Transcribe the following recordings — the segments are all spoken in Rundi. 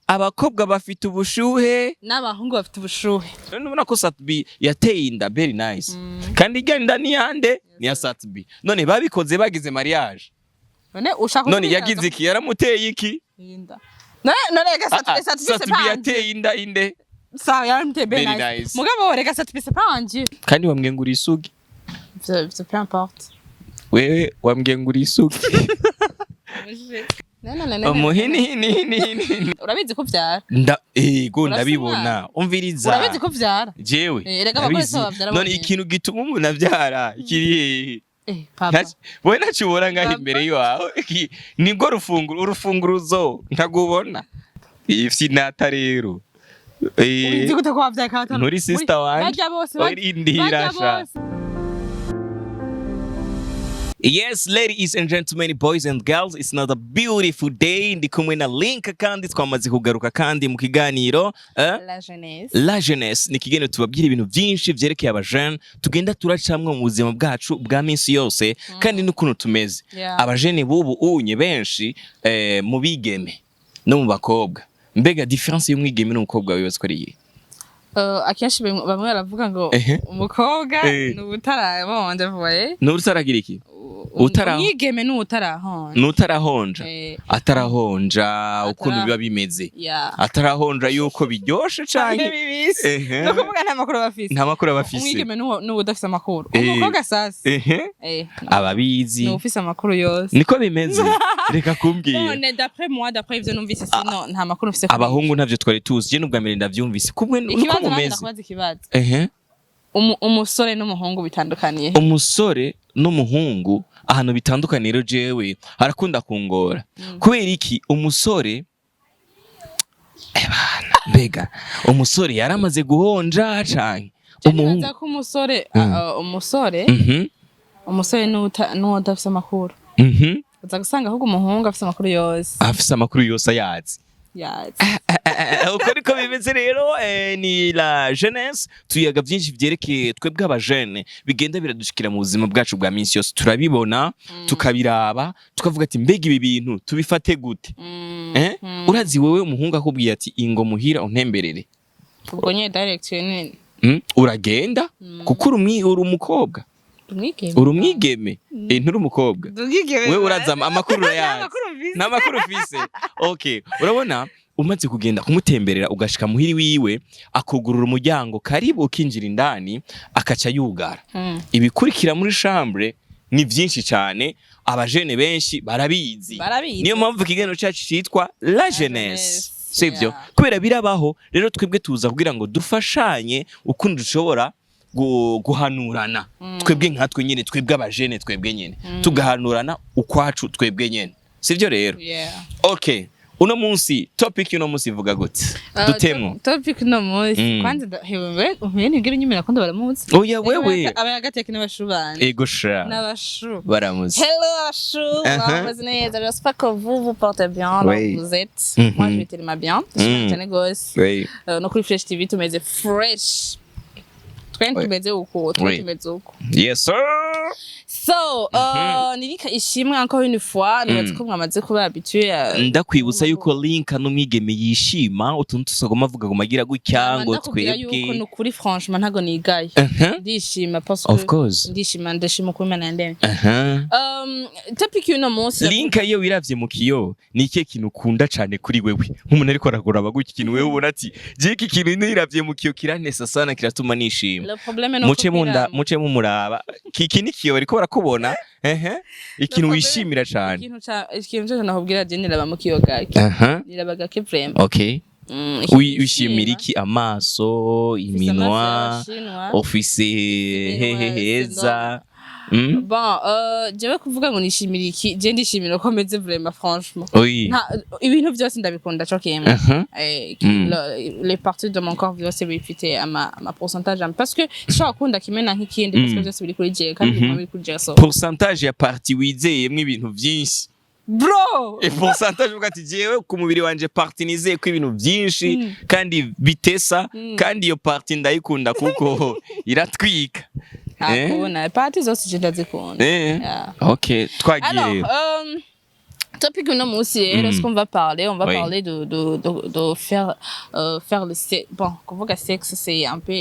Abakobwa bafite ubushuhe. N'abahungu bafite ubushuhe. None ubona ko Sat-B yateye inda Very Nice, kandi irya nda ni yande? Ni ya Sat-B. None babikoze bagize mariage. None ushaka None yagize iki? Yaramuteye iki? Inda. None rega Ah, ah, Sat-B c'est Sat-B pas un yateye inda inde? Sawa, yaramuteye Very Very Nice. Nice. Mugabo rega Sat-B c'est pas un dieu. Kandi wambwiye ngo uri isugi. Ivyo peu importe. Wewe wambwiye ngo uri isugi. No, no, no, no. Umuhini hini hini hini. Urabizi ko uvyara? Nda ego. Urafise Ndabibona. umwana? Umviriza. Urabizi ko uvyara? Jewe Erega abagore ndabizi. si bo bavyara None bonyene. ikintu gituma umuntu avyara kiri hehe? Papa. Wowe ntacyo ubona ngaho Papa. imbere y'iwawe. Nibwo rufunguro, urufunguruzo ntagubona. Iyi finata rero. Ubizi gute ko wavyaye katanu? Nturi sister wanje. Barya bose. Urindira Barya sha. bose. Yes, ladies and gentlemen, boys and girls, it's another beautiful day. Ndi kumwe na Link kandi twamaze kugaruka kandi mu kiganiro La jeunesse. La Jeunesse. Ni ikiganiro tubabwira ibintu byinshi vyerekeye abajene tugenda turacamwo mu buzima bwacu bwa minsi yose kandi n'ukuntu tumeze. Abajene b'ubu unye benshi, mu bigeme no mu bakobwa, mbega différence y'umwigeme n'umukobwa wibaza ko ari iyihe? Akenshi bamwe baravuga ngo umukobwa ni uwutarahonja voye. Ni utaragira iki? Umwigeme ni uwutarahonja. Ni utarahonja. Atarahonja ukuntu biba bimeze. Atarahonja yuko biryoshe canke bibisi. No kuvuga nta makuru bafise. Nta makuru aba afise. Umwigeme ni uwudafise amakuru. Umukobwa sasa Ababizi. ni uwufise amakuru yose. Niko bimeze, reka kumbwira. None d'après moi, d'après ivyo numvise, sino nta makuru mfise kuri Abahungu ntavyo twari tuzi. Je n'ubwa mbere ndavyumvise kumwe nuko ikibazo nanjye. mumeze. Ndakubaza ikibazo. Umusore n'umuhungu bitandukaniye? Umusore n'umuhungu ahantu bitandukaniye rero, jewe harakunda kungora. Kubera iki? Umusore, bana, mbega umusore yaramaze guhonja canke umuhungu? Nibaza ko umusore umusore umusore n'uwudafise amakuru. Uza gusanga ahubwo umuhungu afise amakuru yose. Afise amakuru yose, ayazi. Yazi. Uko niko bimeze rero. Ni La Jeunesse, tuyaga byinshi vyerekeye twebwe abajene bigenda biradushikira mu buzima bwacu bwa minsi yose. Turabibona, tukabiraba, tukavuga ati: "Mbega ibi bintu tubifate gute?" Urazi wewe umuhungu akubwiye ati: "Ingo muhira untemberere." Ubwo nyene direct ni Uragenda kuko uri umukobwa. Umwigeme. Uri umwigeme, nturi umukobwa. Umwigeme. Wewe uraza amakuru urayazi. Amakuru mfise. Nta makuru ufise. Okay, urabona umaze kugenda kumutemberera, ugashika muhiri wiwe, akugurura umuryango, karibu, ukinjira indani, akaca yugara. Ibikurikira muri chambre ni byinshi cyane, abajene benshi barabizi. Barabizi. Niyo mpamvu ikiganiro cyacu cyitwa La Jeunesse. Jeunesse, sivyo? Yeah. Kubera birabaho rero, twebwe tuza kugira ngo dufashanye ukundi dushobora guhanurana twebwe nkatwe nyine, twebwe abajene, twebwe nyine tugahanurana ukwacu twebwe nyine, sivyo rero? Yeah. Okay, uno munsi topic y'uno munsi ivuga gute? Dutemwo. Topic no munsi. Kwanza hewe uhuye ntigira inyumira ko ndabaramutse. Oya wewe. Abayagateke n'abashu banje. Ego sha. N'abashu. Baramuze. Hello abashu, mwakoze neza. J'espère que vous vous portez bien là où vous êtes. Moi je vais tellement bien. Cyane gose. No kuri Fresh TV tumeze fresh. Twe tumeze uko, twe tumeze uko. Yes sir. So, nirika ishimwe encore une fois, nibaza ko mwamaze kuba habitué. Ndakwibutsa yuko Link n'umwigeme yishima utuntu tusagoma avuga ngo magira gutya ngo Ndakubwira yuko twebwe nukuri franchement ntago nigaye. Ndishima parce que Of course. ndishima, ndashima uko Imana yandemye. Topic y'uno munsi. Link, iyo wiravye mu kiyo, ni ikihe kintu ukunda cane kuri wewe nk'umuntu ariko aragura gutya, ikintu wewe ubona ati: "Je iki kintu niravye mu kiyo kirantesa sana, kiratuma nishima"? Le problème ni Muce uko munda muce mumuraba kiki ni kiyo bariko barakubona. Ikintu wishimira cane. Ikintu cyo nakubwira, je niraba mu kiyo gake. Niraba gake vraiment. Ikintu Wishimira nishima. iki? Amaso, Mfise iminwa? amaso y'Abashinwa. Ufise hehe heza? Bon, jewe kuvuga ngo nishimira iki, je ndishimira uko meze vraiment franchement. Ibintu byose ndabikunda co kimwe. Les parties de mon corps byose bifite ama pourcentage amwe, parce que sinshobora gukunda kimwe na nk'ikindi, parce que byose biri kuri jewe kandi biguma biri kuri jewe, so Pourcentage ya partie wizeyemwo ibintu vyinshi? Bro. E pourcentage uvuga ati: "Jewe ku mubiri wanje partie nizeye ko ibintu vyinshi kandi bitesa, kandi iyo partie ndayikunda kuko iratwika"? Ntakubona, partie zose je ndazikunda. Okay, twagiye. Alors, Topic uno munsi rero, ce qu'on va parler, on va parler de faire le bon, kuvuga sexe, c'est un peu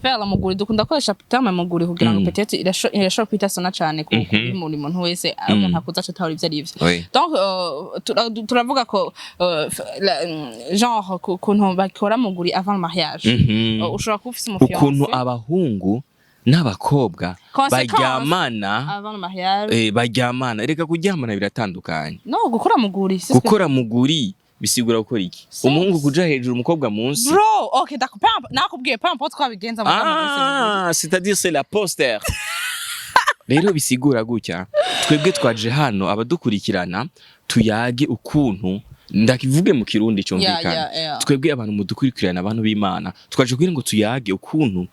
faire la muguri. Dukunda koresha terme muguri kugira ngo peut-être irashobora kwita sona cane kuri buri muntu wese, umuntu akuza atahura ivyo arivyo. Donc turavuga ko genre kuntu bakora muguri avant le mariage. Ushobora kuba ufise Ukuntu umufiancé abahungu n'abakobwa Conséquence. baryamana. Avant le mariage. Baryamana. Reka, kuryamana biratandukanye. No, gukora muguri c'est ce que- Gukora muguri bisigura gukora iki? Sex. Umuhungu kuja hejuru, umukobwa munsi? Bro, ok, d'accord, peu importe, nakubwiye, peu importe twabigenza mu. Ah, c'est-à-dire c'est la poster. Rero bisigura gutya: twebwe twaje hano, abadukurikirana, tuyage ukuntu, ndakivuge mu Kirundi cyumvikana. Twebwe abantu mudukurikirana, abantu b'Imana, twaje kugira ngo tuyage ukuntu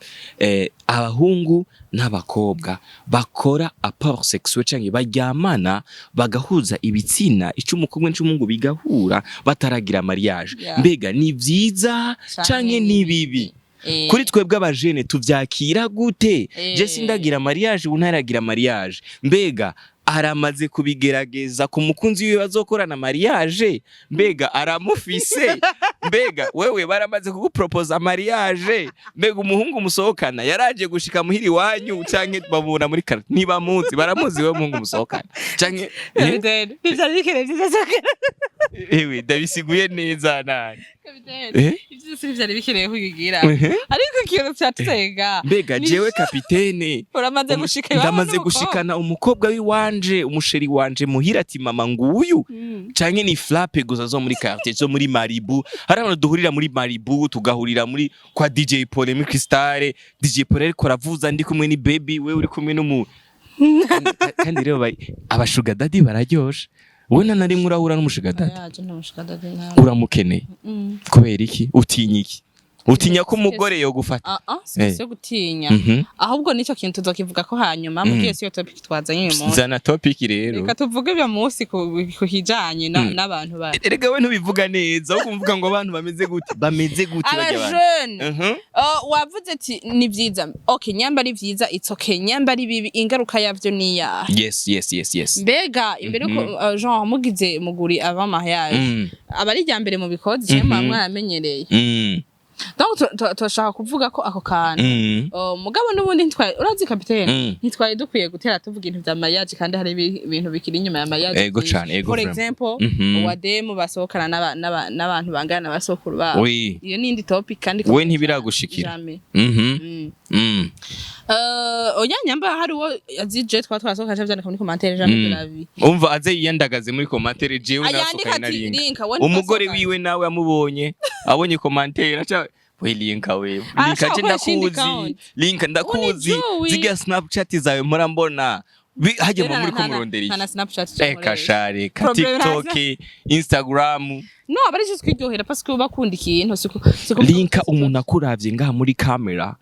abahungu n'abakobwa bakora rapport sexuel canke baryamana, bagahuza ibitsina, ic'umukobwa n'ic'umuhungu bigahura bataragira mariage. Mbega ni vyiza canke ni bibi? Kuri twebwe abajene tuvyakira gute? Je sindagira mariage, ubu ntaragira mariage. Mbega aramaze kubigerageza ku mukunzi wiwe bazokorana mariage? Mbega aramufise? Mbega wewe baramaze kuguproposa mariage? Mbega umuhungu musohokana yaraje gushika muhira iwanyu, canke bamubona muri quartier? Ntibamuzi, baramuzi? Wewe umuhungu musohokana canke Capitaine, ntivyari bikeneye vyiza cyane. Ewe, ndabisiguye neza nani? Capitaine, ivyo vyose ntivyari bikeneye kubigira. Ariko ikintu cyatuzenga Mbega jewe kapitene uramaze gushika iwabo ndamaze n'umukobwa? gushikana umukobwa w'iwanje, umuchéri wanje muhira, ati mama nguyu, canke ni frappe gusa zo muri quartier, zo muri Maribu? Hari abantu duhurira muri Maribu, tugahurira muri kwa DJ Paul, muri Crystal, DJ Paul ariko aravuza, ndi kumwe ni baby, we uri kumwe n'umu kandi rero abasugar daddy bararyoshe. Wowe na rimwe urahura n'umusugar daddy? Yaje nta daddy nta. Uramukeneye? Kubera iki? Utinya iki? Utinya ko umugore yogufata? Ah ah, si yo gutinya. Ahubwo nicyo kintu tuzokivuga ko hanyuma mugiye, siyo topic twazanye uyu munsi. Zana topic rero. Reka tuvuge ibyo munsi ku kijanye n'abantu ba Erega we ntubivuga neza, ahubwo mvuga ngo abantu bameze gute, bameze gute barya bantu? Abajene. Oh, wavuze ati ni vyiza. Okay, nyamba ari vyiza, it's okay. Nyamba ari bibi, ingaruka yavyo ni iyahe? Yes. Mbega imbere yuko genre mugize muguri avant mariage, aba ari irya mbere mubikoze cyangwa mwaramenyereye? Donc turashaka kuvuga ko ako kantu. Oh, mugabo n'ubundi ntitwari, urazi kapitene, ntitwari dukwiye gutera tuvuga ibintu vya mariage kandi hari ibintu bikiri inyuma ya mariage Ego vyinshi. cane, ego For vraiment. example, uwademu basohokana n'abantu bangana na basokuru babo. Iyo ni indi topic kandi We ntibiragushikira? Jamais. Oya, nyamba hari uwo azije twa twasohoka aca vyandika muri commentaire, jamais de la vie. Umva, aze yiyandagaze muri commentaire: jewe Ayandika nasohokanye na ati, Linka. Linka, we Umugore ntitwasohokanye. wiwe nawe amubonye, abonye commentaire aca: we Linka, we Linka, Arashaka je gukoresha iyindi ndakuzi. account. Linka, ndakuzi. Unijuwi. Zirya Snapchat zawe mpora mbona. Hajya muba muri kumurondera Nta iki? na Snapchat Eka nkoresha. sha, reka. Problem nta- TikTok, Instagram. No, aba ari just kwiryohera parce que bakunda ikintu siko. Linka, umuntu akuravye ngaha muri kamera,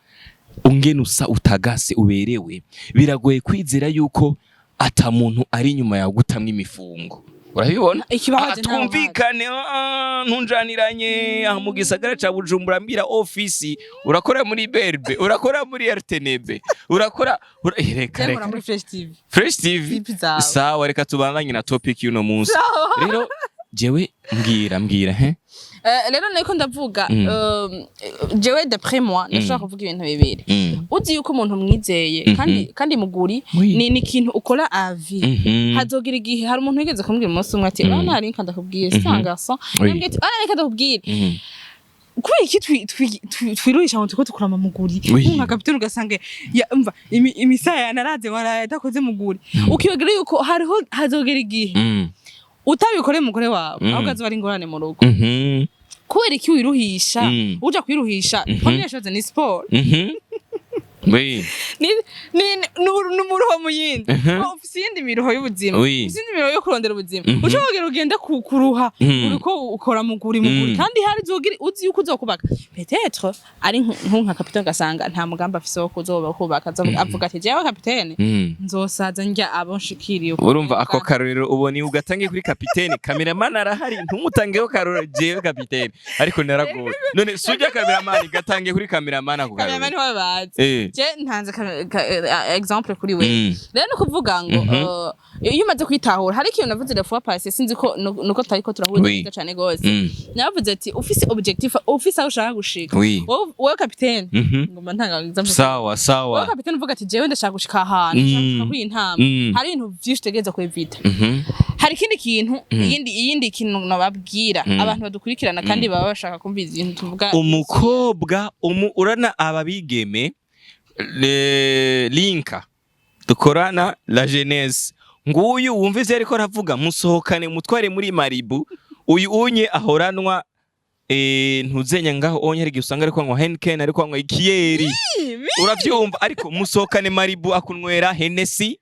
ungene usa, utagase, uberewe, biragoye kwizera yuko ata muntu ari inyuma yawe gutamwa imifungo. Urabibona? Ikibabaje ntawe. Twumvikane, ntunjaniranye aha mu gisagara ca Bujumbura. Mbira ofisi urakora muri BRB, urakora muri RTNB, urakora reka. Nkora Reka. muri Fresh TV. Fresh TV. TV zawe. Sawa, reka tubandanye na topic y'uno munsi. Rero jewe mbwira he. Rero niko ndavuga, jewe d'après moi ndashobora kuvuga ibintu bibiri. Uzi yuko umuntu mwizeye kandi muguri ni ikintu ukora à vie. Hazogira igihe, hari umuntu wigeze kumbwira umunsi umwe ati urabona hari inka ndakubwiye, c'est un garçon. Yambwiye ati urabona reka ndakubwire, kubera iki twiruhisha ngo turiko tukura amamuguri? Nka kapitene ugasanga umva imisaya yanaraze waraye adakoze muguri, ukibagira yuko hariho hazogera igihe utabikoreye umugore wawe, ahubwo azoba ari ingorane mu rugo. Kubera iki wiruhisha? Uja kwiruhisha, première chose ni sport. Ni n'umuruho mu yindi. Ufise iyindi miruho y'ubuzima, ufise iyindi miruho yo kurondera ubuzima. Uca wogera ugende kuruha uriko ukora muguri muguri, kandi hari zogira uzi yuko uzokubaka, peut-être ari nka kapitene, ugasanga nta mugambi afise wo kuzoba kubaka. Avuga ati jewe kapitene nzosaza ndya abo nshikiriye uko. Urumva ako karorero ubona ugatangiye kuri kapitene, cameraman arahari, ntumutangeho karorero. Jewe kapitene ariko naragoye none sujya cameraman, gatangiye kuri cameraman ako Cameraman karorero. wabazi. Je ntanze exemple kuri we. Rero no kuvuga ngo iyo umaze kwitahura, hari ikintu navuze la fois passée, sinzi ko nuko tariko turahuza neza cane gose. Navuze ati ufise objectif, ufise aho ushaka gushika, wowe capitaine, ngomba ntanga exemple, Sawa. wowe Sawa. capitaine, uvuga ati jewe ndashaka gushika ahantu, ndashaka gushika kuri iyi ntambwe, hari ibintu vyinshi utegereza kwevita. Hari ikindi kintu, iyindi kintu nababwira abantu badukurikirana kandi baba bashaka kumva ibintu tuvuga. Umukobwa urana aba bigeme linka dukorana la jeunesse, nguyu wumva ivyo ariko aravuga, musohokane, mutware muri Maribu. Uyu unye ahoranwa ntuzenya ngaho onye, hari igihe usanga ariko anywa Heineken, ariko anywa ikiyeri, uravyumva? Ariko musohokane Maribu, akunywera Hennessy,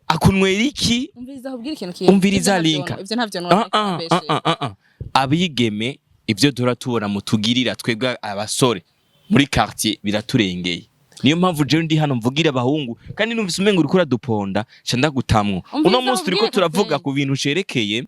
akunywera iki. Umviriza, ubwira ikintu kimwe. Umviriza. Ivyo ntavyo Linka. Ivyo ntavyo. Ah, ah, ah, ah, ah, ah. Abigeme, ivyo duhora tubona mutugirira twebwe abasore muri quartier biraturengeye. Niyo mpamvu jewe ndi hano mvugira abahungu, kandi numvise umengo uriko uraduponda, ca ndagutamwo. Umviriza, Uno munsi turiko ubwire turavuga kapiteni. ku bintu cerekeye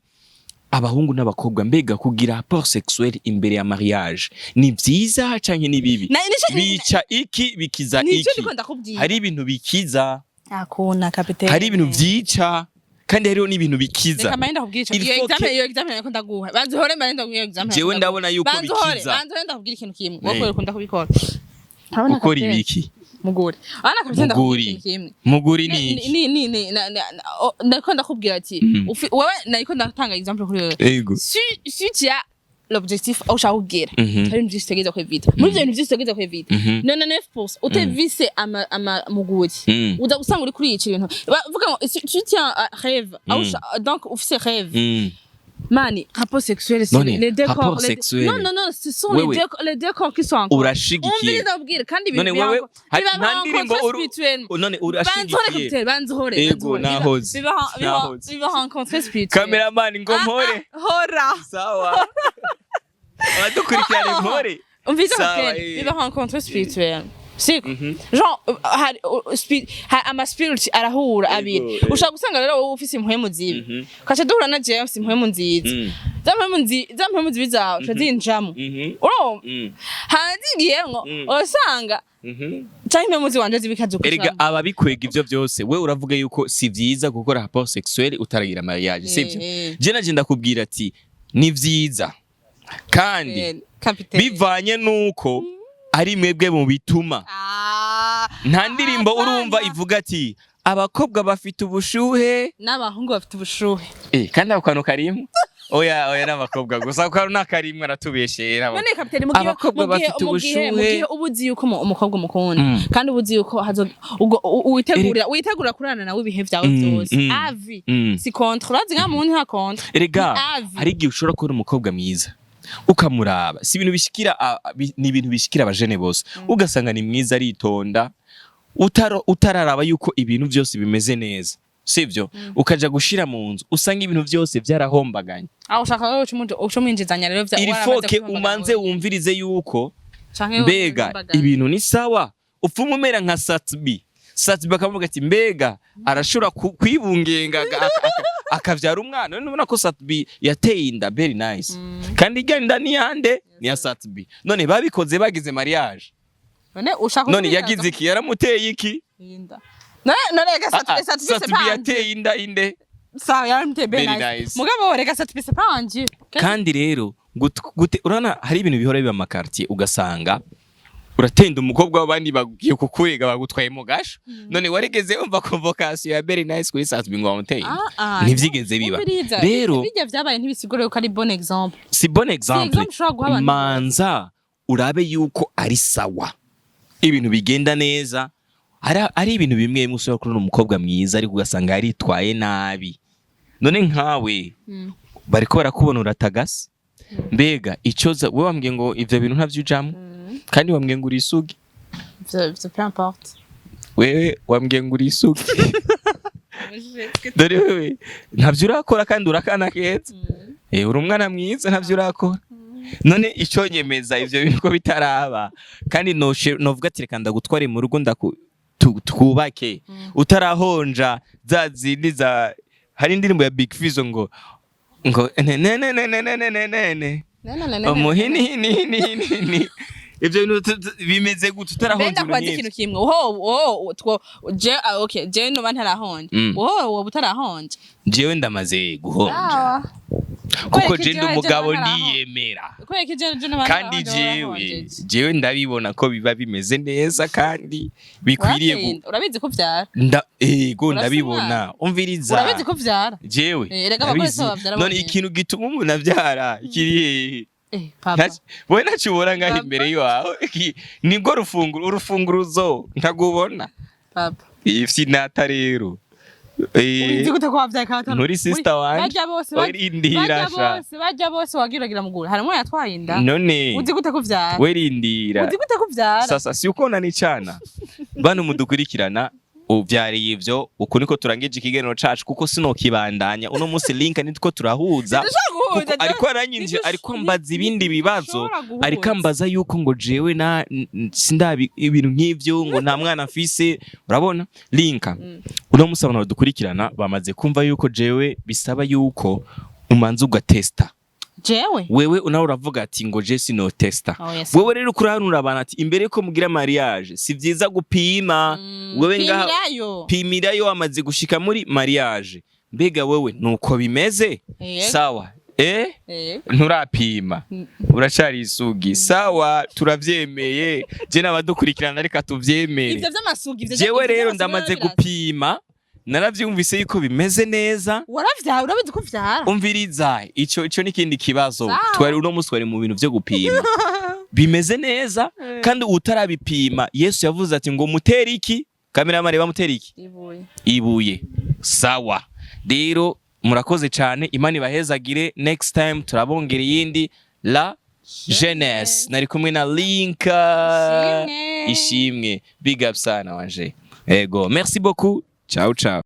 abahungu n'abakobwa. Mbega kugira rapport sexuel imbere ya mariage ni vyiza canke ni bibi? Bica iki, bikiza Nico iki? ndiko ndakubwira. Hari ibintu bikiza, Akuna kapiteni. hari ibintu vyica, kandi hariho n'ibintu bikiza. Reka mbaye ndakubwira ico. Il Iyo faut examen, que iyo examen nariko ndaguha, banza uhore, mbaye ndakubwira iyo examen. Jewe ndabona yuko Banza uhore, bikiza. banza uhore, ndakubwira ikintu kimwe. Wowe Eh. ukunda kubikora. Urabona Gukora kapiteni? ibiki? Muguri. Urabona kapiteni, ndakubwira Muguri. ikintu kimwe. Muguri ni iki? Ni nariko ndakubwira ati wewe, nariko ndatanga exemple kuri wewe. Ego. Si tu as l'objectif aho ushaka kugera, hari ibintu vyinshi utegerezwa kwevita. Muri ivyo bintu vyinshi utegerezwa kwevita, 99% utevise ama muguri, uza gusanga uri kuriyica ibintu. Bavuga ngo si tu tiens un rêve aho donc ufise rêve, mani, rapport sexuel, c'est None, les deux rapport corps, les sexuel. Non, non, non, ce sont Wewe. les deux corps qui sont en Urashigikiye. Umviriza ubwire kandi None wewe nta ndirimbo spirituellement. None Banzore, urashigikiye? capitaine, banzore. Ego, Banzore. nahoze. Nahoze. Biba rencontre spirituelle. Cameraman, ngo mpore. Ah, ah, hora. Sawa, abadukurikirana, mpore. Umviriza, Sawa, capitaine, eh. biba rencontre spirituelle, siko genre hari ama spirit arahura abiri. Ushobora gusanga rero wowe ufise impwemu zibi, ukaca duhura na jewe mfise impwemu nziza. Za mpwemu zibi zawe uca zinjamo, urumva? Hanzigiyemwo, usanga canke impwemu ziwanje zibi Erega ikazukucamo. Ababikwega ivyo byose, we uravuga yuko si vyiza gukora rapport sexuelle utaragira mariage, sivyo? Eh. Je naje ndakubwira ati ni vyiza kandi Kapitene. bivanye nuko ari mwebwe mu bituma. Ah, Nta ndirimbo urumva Hapana. ivuga ati abakobwa bafite ubushuhe? N'abahungu bafite ubushuhe. Eh, kandi ako kantu karimwe? Oya, oya, n'abakobwa gusa, ako kantu nakarimwe, aratubeshera. None kapitene, mu gihe Abakobwa bafite mu gihe ubushuhe. Uba uzi yuko umukobwa umukunda, kandi uba uzi yuko ubwo witegurira kurana nawe ibihe vyawe vyose, à vie. Si contre, urazi nka muntu nta contre. Erega Ni à vie. hari igihe ushobora kubona umukobwa mwiza ukamuraba, si ibintu bishikira ni ibintu bishikira abajene bose, ugasanga ni mwiza, aritonda, utararaba yuko ibintu byose bimeze neza, sivyo? Ukaja gushira mu nzu, usanga ibintu byose byarahombaganye. Aho ushaka wewe uca umwinjizanya rero vya Il faut que umanze wumvirize yuko mbega ibintu ni sawa, upfuma umera nka Satbi. Satbi akavuga ati mbega arashobora kwibungenga akavyara umwana. None ubona ko Satbi yateye inda very nice, kandi irya nda ni yande? Ni ya Satbi. None babikoze bagize mariage. None ushaka None yagize iki? Yaramuteye iki? Inda. None rega Ah, ah, Satbi, Satbi c'est Satbi pas un dieu. yateye inda inde? Sawa, yaramuteye Very very nice. nice. Mugabo rega Satbi c'est pas un dieu. Kandi rero urabona hari ibintu bihora biba amakartier, ugasanga uratenda umukobwa w'abandi, bagiye kukurega, bagutwaye mu gasho. None warigeze wumva convocation ya very nice kuri Satbi ngo bamuteye inda? Ah, ah, Ntivyigeze biba. Umviriza, Rero bijya vyabaye ntibisigura yuko ari bon exemple. Si bon exemple. Exemple ushobora guha abantu. Manza urabe yuko ari sawa, ibintu bigenda neza. Ari ibintu bimwe bimwe ushobora kubona umukobwa mwiza, ariko ugasanga yaritwaye nabi. None nkawe bariko barakubona uratagase, mbega icoza wewe wambwiye ngo ivyo bintu ntavyo ujamwo, kandi wambwiye ngo uri isugi. Ivyo peu importe. Wewe wambwiye ngo uri isugi, dore wewe ntavyo urakora kandi urakana keza. Eh, uri umwana mwiza, ntavyo urakora. None ico nyemeza ivyo bintu ko bitaraba, kandi novuga ati reka ndagutware mu rugo, twubake, utarahonja za zindi za hari indirimbo ya Big Fizzo ngo ne ne ne ne ne ne ne ne ne umuhini hini hini hini hini. Ivyo bintu bimeze gute utarahonja? Mbe ndakubaza Ibintu ikintu kimwe. Wowe two je, ah, okay, je noba ntarahonja. Wowe woba utarahonja? Jewe ndamaze guhonja. Ah. Kuko Kubera je iki ndi jewe umugabo, noba ntarahonja? ndiyemera. Kubera iki je noba Kandi ntarahonja, jewe warahonjeje? Jewe ndabibona ko biba bimeze neza kandi bikwiriye Warateye inda. Urabizi ko uvyara? Nda ego. Urafise Ndabibona. umwana? Umviriza. Urabizi ko uvyara? Jewe Eh, erega abagore ndabizi. si bo bavyara None bonyene. ikintu gituma umuntu avyara kiri hehe? Eh, papa. Wowe ntacyo ubona ngaho Papa. imbere yawe? Nibwo rufunguro, urufunguruzo ntagubona. Papa. Iyi fyinata rero. Ubizi gute ko wavyaye kandi Nturi sister wanje. Bajya bose Werindira bajya sha. bose, bajya bose wagiragira mugura harimo yatwaye inda. None Uzi gute ko uvyara? werindira. Uzi gute ko uvyara? Sasa si uko nicana bano mudukurikirana uvyariye ivyo. Uku niko turangije ikiganiro cacu, kuko sinokibandanya uno munsi. Link nitwo turahuza. Ntidushobora guhuza, Kuko ariko aranyinjira, ariko ambaza ibindi bibazo. Ntidushobora guhuza. Ariko ambaza yuko ngo jewe na sindabi ibintu nk'ivyo, ngo nta mwana mfise. Urabona Linka, uno munsi abantu badukurikirana bamaze kumva yuko jewe bisaba yuko umanza ugatesta. Jewe? Wewe unawe uravuga ati ngo je sinotesta. Oh, yes. Wewe rero kurahanura abantu ati imbere yuko mugira mariage si vyiza gupima. Wewe ngaha Pimirayo. Pimirayo wamaze gushika muri mariage. Mbega wewe nuko bimeze? Yego. Sawa, eh. Eh. Nturapima, uracari isugi. Sawa, turavyemeye. Je n'abadukurikirana reka tuvyemere. Ivyo vy'amasugi, ivyo Jewe ivyo rero vy'amasugi ndamaze biraza. gupima, naravyumvise yuko bimeze neza. Waravyara? Urabizi ko uvyara? Umviriza, ico n'ikindi kibazo. Sawa. Twari uno munsi twari mu bintu vyo gupima bimeze neza, kandi utarabipima Yesu yavuze ati ngo mutere iki? Kameramani, bamutere iki? Ibuye. Ibuye. Sawa rero, murakoze cyane, Imana ibahezagire. Next time turabongera iyindi La Jeunesse. Nari kumwe na Linka. Ishimwe. Ishimwe, big up sana wanje. Ego, merci beaucoup, ciao ciao.